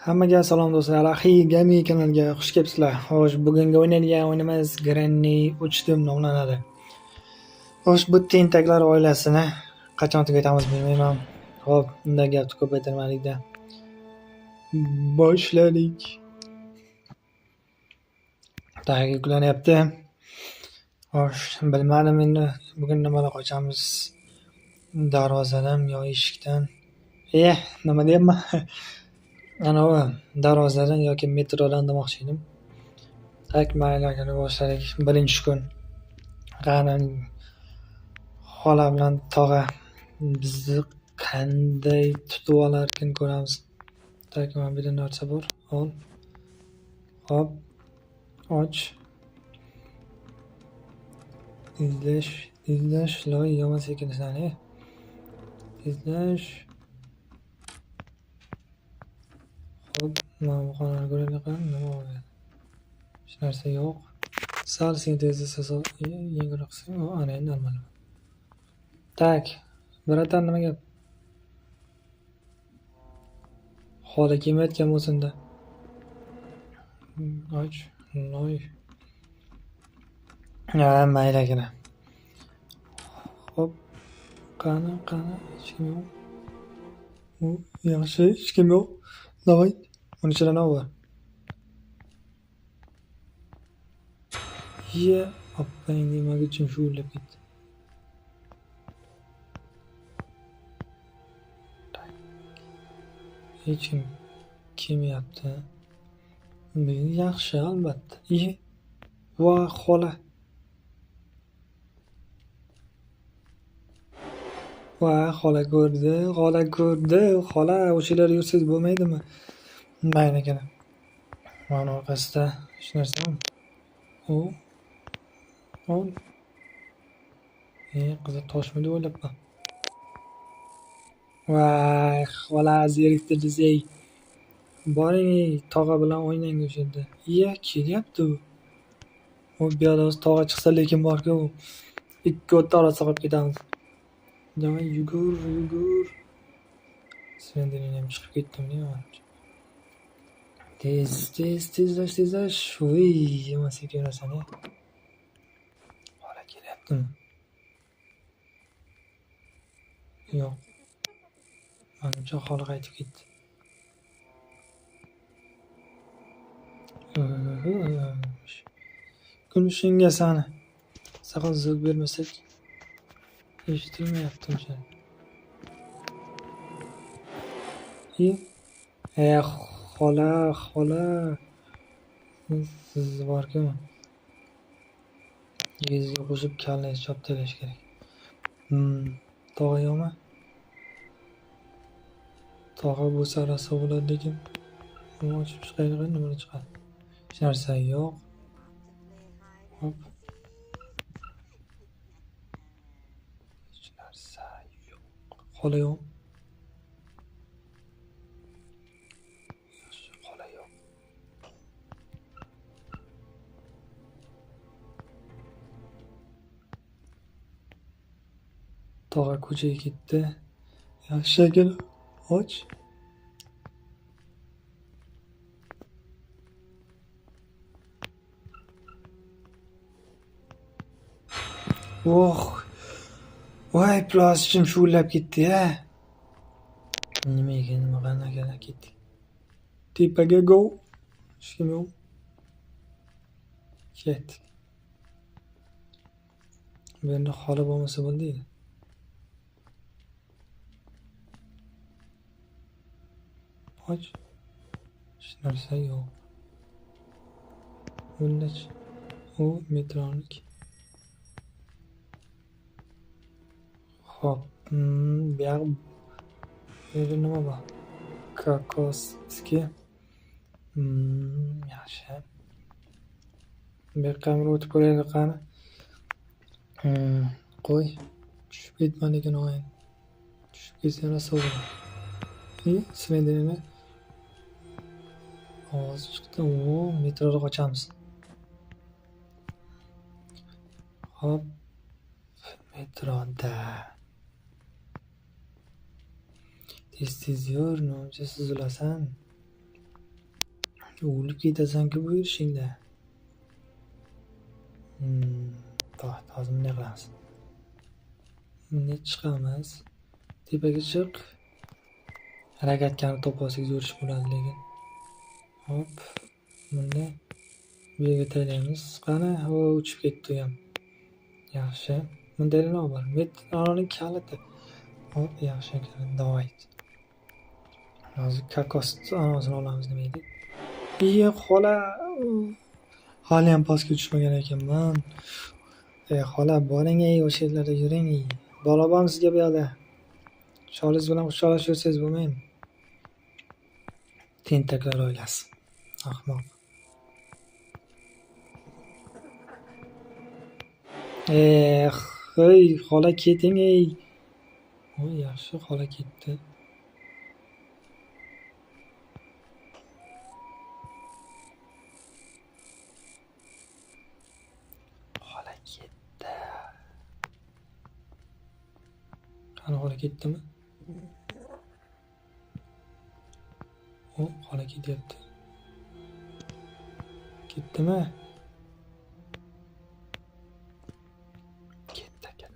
Hammaga salom do'stlar, Ahi Gaming kanaliga xush kelibsizlar. Xo'sh, bugungi o'ynaydigan o'yinimiz Granny 3 deb nomlanadi. Xo'sh, bu tentaklar oilasini qachon tugatamiz bilmayman. Xo'p, unda gapni ko'paytirmalikda. Boshladik. Tag yuklanyapti. Xo'sh, bilmadim endi bugun nimalar qochamiz. Darvozadan yo eshikdan. Nima deyapman? Anavi darvozadan yoki metrodan demoqchi edim. Tak, mayli aka, boshladik. Birinchi kun. Qani xola bilan tog'a bizni qanday tutib olarkin ko'ramiz. Tak, mana bu yerda narsa bor. Ol. Hop. Och. Tezlash, tezlash, loy yomon sekinsan, Tezlash. Hop, mana bu xonani ko'raylik, nima bor? Hech narsa yo'q. Sal sintezlasa yengilroq qilsa, ana endi normal. Tak, bratan nima gap? Xola kelmayotgan bo'lsin-da. Och, loy. Ha, mayli aka. Hop. Qani, qani, hech kim yo'q. U yaxshi, hech kim yo'q. Давай. Uni ichida nima bor? Ye, opang nimaga ichim shuvullab ketdi. Hech kim kelmayapti. Bu yaxshi albatta. Ye, va xola. Va xola ko'rdi, xola ko'rdi, xola o'shalar yursangiz bo'lmaydimi? Mayli aka. Mana orqasida hech narsa yo'q. U ol. Qizi toshmi deb o'ylabman. Voy, xola zeriktirdiz ey. Boring ey, tog'a bilan o'ynang o'sha yerda. Iya, kelyapti u. U bu yoqda o'zi tog'a chiqsa lekin borku, u ikki o'tda orasida qolib ketamiz. Давай, yugur, yugur. Slenderning ham chiqib ketdimi manimcha. Tez, tez, tezlash, tezlash. Voy, yomon sekin yurasan, Xola kelyaptimi? Yo'q. Manimcha xola qaytib ketdi. Kulishingga sani. Saqal zo'k bermasak eshitilmayapti unchalik. Xola, xola. Siz borku. Yuzga qo'shib kallangizni chopib tashlash kerak. Tog'a yo'qmi? Tog'a bo'lsa rosa bo'ladi, lekin uni ochib chiqaylik, nima chiqadi? Hech narsa yo'q. Hop. Hech narsa yo'q. Xola yo'q. Yaxshi, xola yo'q. Tog'a ko'chaga ketdi. Yaxshi aka, och. Oh! Voy, plastikchim shuvullab ketdi-ya. Nima ekan, nima qanday aka, ketdik. Tepaga go. Hech kim yo'q. Ketdik. Bu yerda xola bo'lmasa bo'ldi edi. Och. Hech narsa yo'q. Bundachi? U metronik. Xo'p, bu yoq bu yerda nima bor? Kokoski. Yaxshi. Bu yoqqa bir o'tib ko'raylik qani. Qo'y. Tushib ketma lekin o'yin. Tushib ketsa rosa bo'ladi. Slenderni ovozi chiqdi. O, metroda qochamiz. Hop, metroda. Tez tez yur, nimcha sizilasan. O'lib ketasan-ku bu yurishingda. Hozir bunday qilamiz. Bunday chiqamiz. Tepaga chiq. Ragatkani topib olsak zo'r ish bo'ladi lekin. Hop, bunday bu yerga taylaymiz. Qani, o uchib ketdi u ham. Yaxshi. Bunda nima bor? Metroning kaliti. Hop, yaxshi, давай. Hozir kokos anosini olamiz nima edi? Iye, xola. Hali ham pastga tushmagan ekanman. Xola, boring ey, o'sha yerlarda yuring. Bolobam sizga bu yoqda. Cholingiz bilan quchoqlashib yursangiz bo'lmaymi? Tentaklar oilasi. Ahmoq. Ey, xola keting ey. Voy, yaxshi, xola ketdi. Xola ketdi. Qani xola ketdimi? O, xola ketyapti. Ketdimi? Ketdi aka.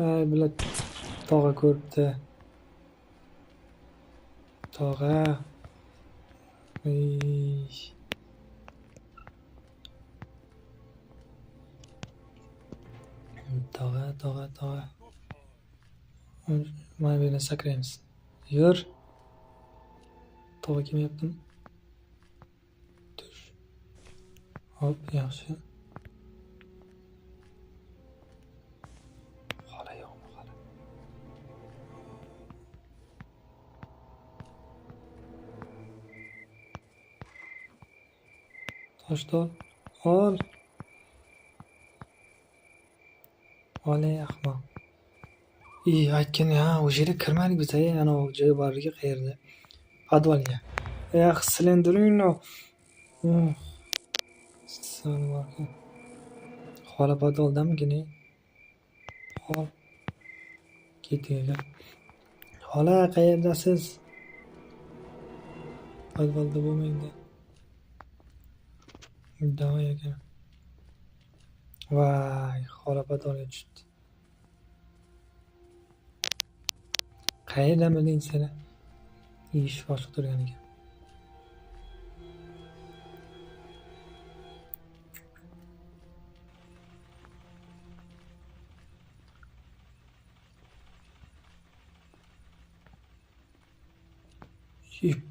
Ay, bular tog'a ko'ribdi. Tog'a. Ey. Tog'a, tog'a, tog'a. Mana bu yerdan sakraymiz. Yur. Tog'a kelmayaptimi? Tush. Hop, yaxshi. Xola yo'qmi, xola? Toshni ol. Ol. Ol ey ahmoq. Ey, aytgani, ha, o'sha yerga kirmadik biz, ey, ana u joy borligi qayerda? Podvalga. Eh, Slenderino. Xola podvaldamikin, ey? Hol. Ketdik aka. Xola, qayerdasiz? Podvalda bo'lmangda. Давай aka. Voy, xola podvalga tushibdi. Qayerdan bilding seni? Eshik ochiq turgan ekan.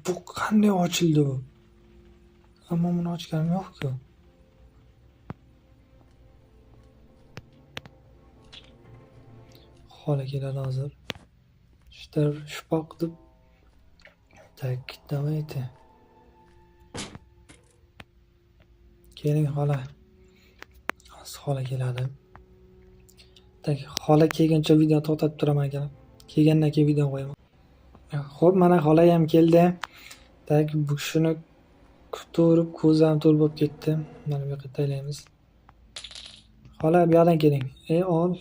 Bu qanday ochildi bu? Ammo buni ochganim yo'q-ku. Xola keladi hozir. Shtar shpoq deb. Tak, давайте. Keling xola. Hozir xola keladi. Tak, xola kelguncha videoni to'xtatib turaman aka. Kelgandan keyin videoni qo'yaman. Xo'p, mana xola ham keldi. Tak, bu kishini kutaverib ko'zi ham to'l bo'lib ketdi. Mana bu yoqqa taylaymiz. Xola, bu yoqdan keling. Ey, ol.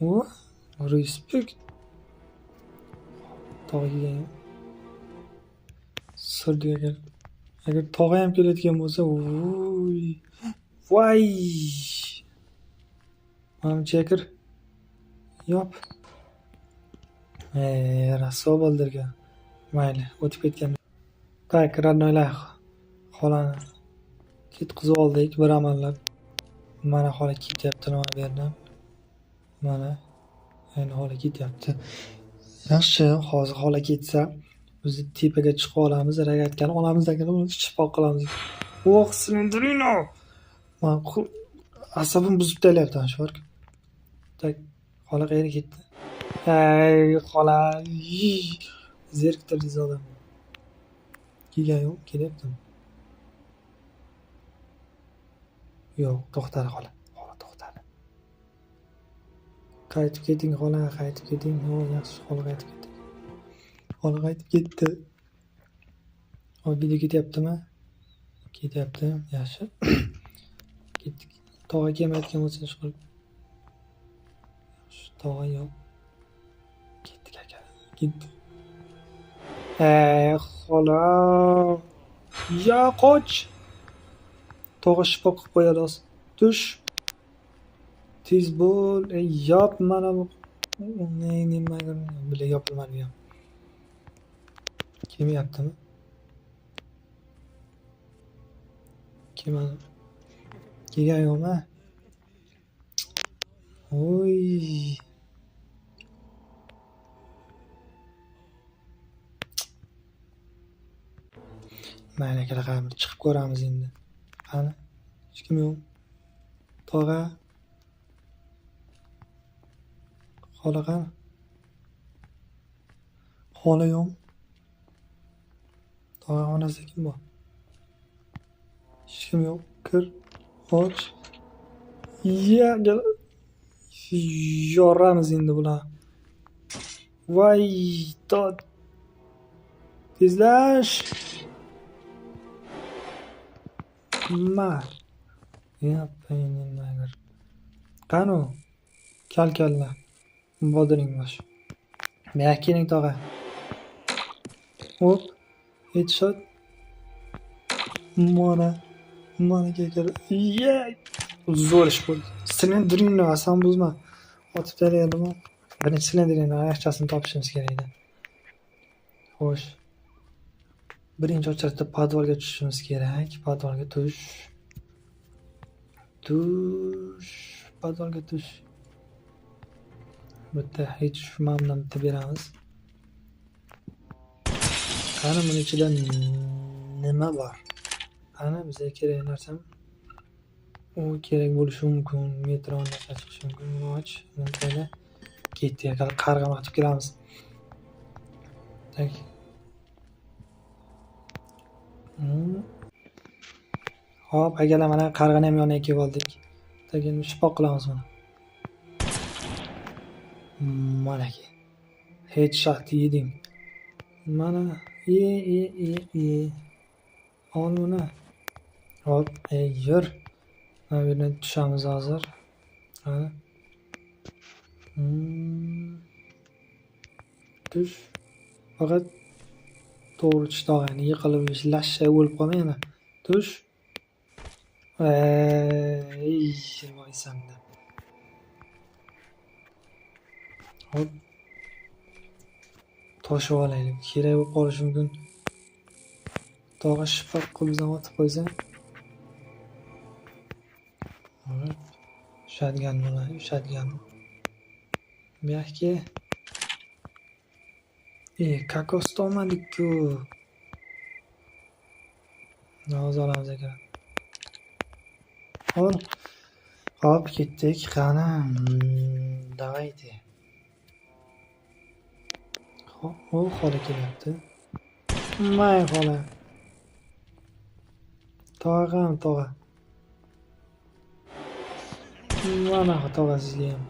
O, respekt. Tog'a kelgan. Sirdi agar. Agar tog'a ham kelayotgan bo'lsa, voy. Voy. Manimcha kir. Yop. Raso bo'ldirgan. Mayli, o'tib ketgan. Tak, radnoylar, xolani ketkizib oldik bir amallab. Mana xola ketyapti nima bu yerdan. Mana endi xola ketyapti. Yaxshi, hozir xola ketsa, biz tepaga chiqib olamiz, ragatkani olamiz, shifo qilamiz. O'q, Slenderino. Man asabim buzib taylayapti ana shu. Tak, xola qayerga ketdi? Ay, xola, zeriktirdingiz odamni. Kelgan yo'q, kelyaptimi? Yo'q, to'xtadi xola. Xola to'xtadi. Qaytib keting xola, qaytib keting. O, yaxshi, xola qaytib ketdi. Xola qaytib ketdi. O, video ketyaptimi? Ketyapti, yaxshi. Ketdik. Tog'a kelmayotgan bo'lsa ish qilib. Yaxshi, tog'a yo'q. Ketdik aka, ketdik. Xola. Ya qoch. Tog'a shifo qilib qo'yadi hozir. Tush. Tez bo'l. Yop mana bu. Nima bile yopilmadi ham. Kelmayaptimi? Kelmadi. Kelgan yo'qmi? Oy. Mayli akalar, qani chiqib ko'ramiz endi. Qani? Hech kim yo'q. Tog'a. Xola qani? Xola yo'q. Tog'a xonasida kim bor? Hech kim yo'q. Kir. Och. Ya, yoramiz endi bular. Voy, dod. Tezlash. Ma. Qani u? Kal kalla. Bodring bosh. Buyoqqa keling tog'a. Hop. Headshot. Mana. Mana kel. Ye. Zo'r ish bo'ldi. Slendrinni asam buzma. Otib tashlayapman. Birinchi Slendrinni oyoqchasini topishimiz kerak edi. Xo'sh. Birinchi ocharte podvalga tushishimiz kerak. Podvalga tush. Tush. Podvalga tush. Bitta hech mamnun bitta beramiz. Qani buni ichida nima bor? Qani bizga kerak narsam? U kerak bo'lishi mumkin. Metro narsa chiqishi mumkin. Buni och. Buni ketdik. Qarg'ani otib kelamiz. Tak. Hop, akalar, mana qarg'ani ham yoniga kelib oldik. Tak, endi shifo qilamiz buni. Manaki. Headshot yeding. Mana e. Ol buni. Hop, yur. Mana bu yerdan tushamiz hozir. Mana. Tush. Faqat to'g'ri tush tog'ani yiqilib lashsha o'lib qolma yana. Tush. Ey, voy sanda. Hop. Toshib olaylik. Kerak bo'lib qolishi mumkin. Tog'a shifo qilib bizdan otib qo'ysa. Hop. Ushadigan bo'ladi, ushadigan. Bu yoqqa. Kokosni olmadik-ku. Hozir olamiz ekan. Hop. Hop, ketdik. Qani, давайте. Hop, u xola kelyapti. May xola. Tog'am, tog'a. Mana tog'a sizga ham.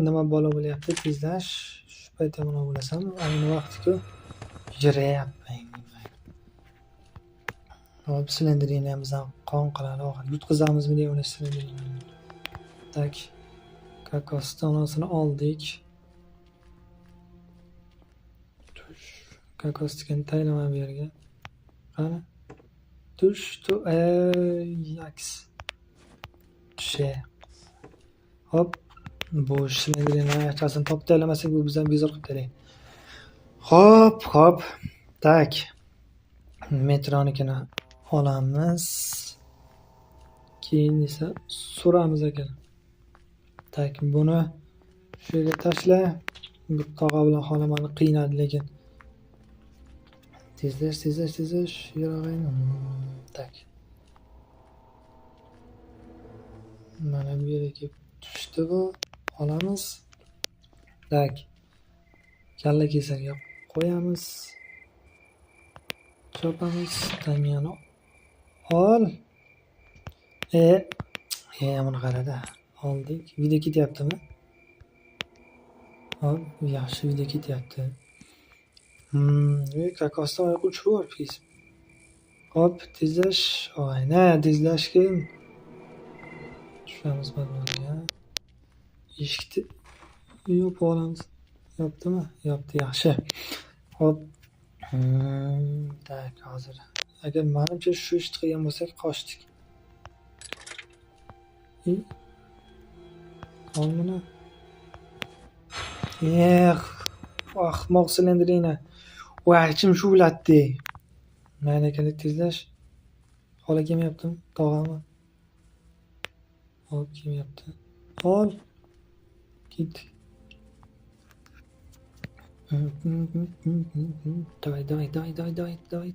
Nima bola bo'lyapti? Tezlash. Shu paytda nima bo'lasan? Ayni vaqti-ku. Yuryapman. Hop, Slendrinni ham bizdan qon qiladi oxiri. Yutqizamizmi deya uni Slendrinni. Tak. Kokos donasini oldik. Tush. Kokos tikini taylama bu yerga. Qani? Tush, tu, yaks. Tushe. Hop. Bu Slendrinni oyoqchasini topib tashlamasak, bu bizdan bezor qilib tashlaydi. Hop, hop. Tak. Metronikini olamiz. Keyin esa suramiz ekan. Tak, buni shu yerga tashla. Bu tog'a bilan xola meni qiynadi lekin. Tezlash, tezlash, tezlash. Yurag'ayni. Tak. Mana bu yerga kelib tushdi bu. Olamiz. Tak. Kalla kesarga qo'yamiz. Chopamiz. Tangani ol. Buni qarada. Oldik. Video ketyaptimi? Hop, yaxshi video ketyapti. Kokosdan oyoq uchib yuboribsiz. Hop, tezlash. Oyna, tezlashgin. Tushamiz podvalga. Eshikni Yopib olamiz. Yopdimi? Yopdi, yaxshi. Xo'p. Так, hozir. Agar menimcha shu ishni qilgan bo'lsak, qochdik. Ol buni. Eh, ahmoq Slendrina. Voy, ichim shuvilatdi. Mayli akalar, tezlash. Xola kelmayaptimi? Tog'ami? Hop, kelmayapti. Ol. Ketdik. Давай, давай, давай, давай, давай, давай.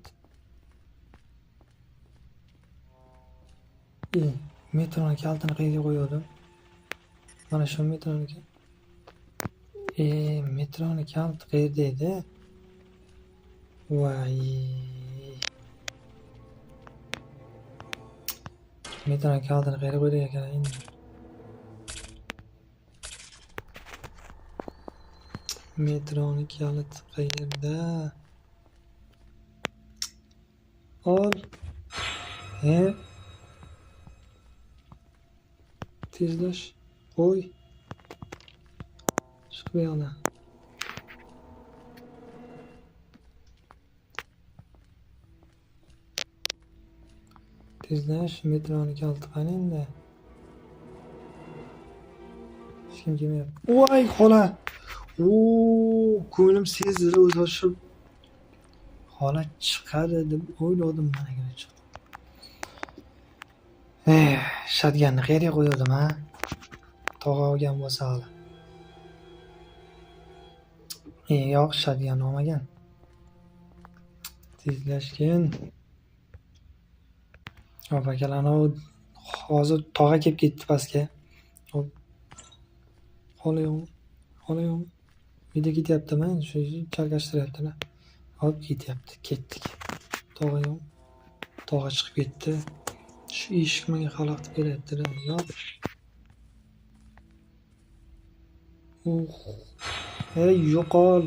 Metroni kalitini qayerga qo'ygandim? Mana shu metroniki. Metroni kaliti qayerda edi? Voy. Metroni kalitini qayerga qo'ydik ekan endi? Metroni kaliti qayerda? Ol. Tezlash. Qo'y. Chiq bu yoqdan. Tezlash, metroni kaliti qani endi? Hech kim kelmayapti. Voy, xola. Ko'nglim sezdi o'zi shu xola chiqadi deb o'yladim, managina chiqdi. Shotgunni qayerga qo'ygandim, ha? Tog'a olgan bo'lsa hali. Yo'q, shotgun olmagan. Tezlashgin. Hop, akalar, hozir tog'a kelib ketdi pastga. Hop. Xola yo'qmi? Xola yo'qmi? Video ketyaptimi? Shu chalkashtiryaptilar. Hop, ketyapti. Ketdik. Tog'a yo'q. Tog'a chiqib ketdi. Shu eshik menga xalaqit beryapti-da. Yop. Ey, yo'qol.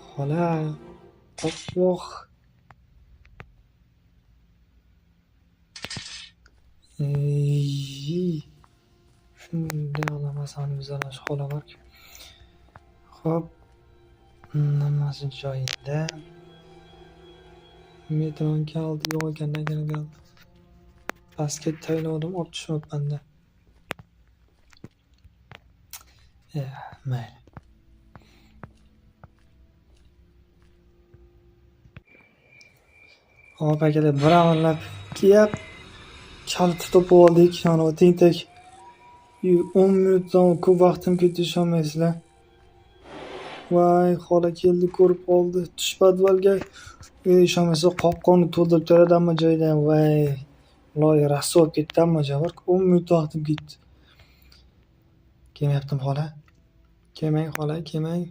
Xola. Oh. Ey. Shunday olamasam bizlar xola bor-ku. Xo'p, nimasi joyida? Metron kaliti yo'q ekandan keyin pastga tayladim, olib tushmabman-da. Mayli. Hop, akalar, bir amallab kiyib kaliti topib oldik. Mana bu tentak 10 minutdan ko'p vaqtim ketdi, ishonmaysizlar. Voy, xola keldi, ko'rib qoldi. Tush podvalga. Ishonmaysiz, qopqonni to'ldirib turadi hamma joydan. Voy, loy rasvo bo'lib ketdi hamma joy. 10 minut vaqtim ketdi. Kelmayaptim xola. Kelmang xola, kelmang.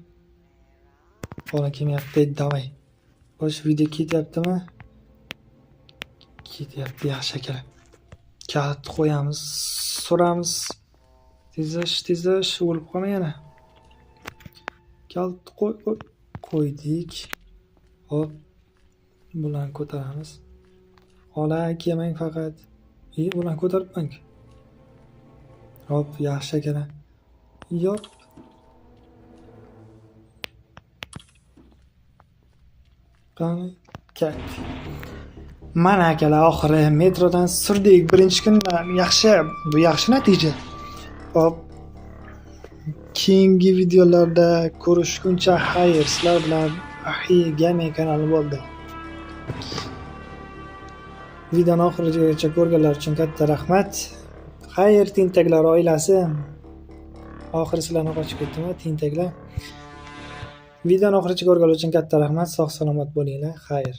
Xola kelmayapti, davay. Xo'sh, video ketyaptimi? Ketyapti, yaxshi akalar. Kalit qo'yamiz, suramiz. Tezlash, tezlash, o'lib qolma yana. Kalit qo'y, qo'y, qo'ydik. Hop, bularni ko'taramiz. Xola, kelmang faqat. Bularni ko'taribman-ku. Hop, yaxshi akalar. Yop. Qani, ketdik. Mana akalar, oxiri metrodan surdik. Birinchi kundan yaxshi, bu yaxshi natija. Hop. Keyingi videolarda ko'rishguncha xayr, sizlar bilan Ahi Gaming kanali bo'ldi. Videoni oxirigacha ko'rganlar uchun katta rahmat. Xayr, tentaklar oilasi. Oxiri sizlarni qochib ketdimi, tentaklar? Videoni oxirigacha ko'rganlar uchun katta rahmat. Sog' salomat bo'linglar. Xayr.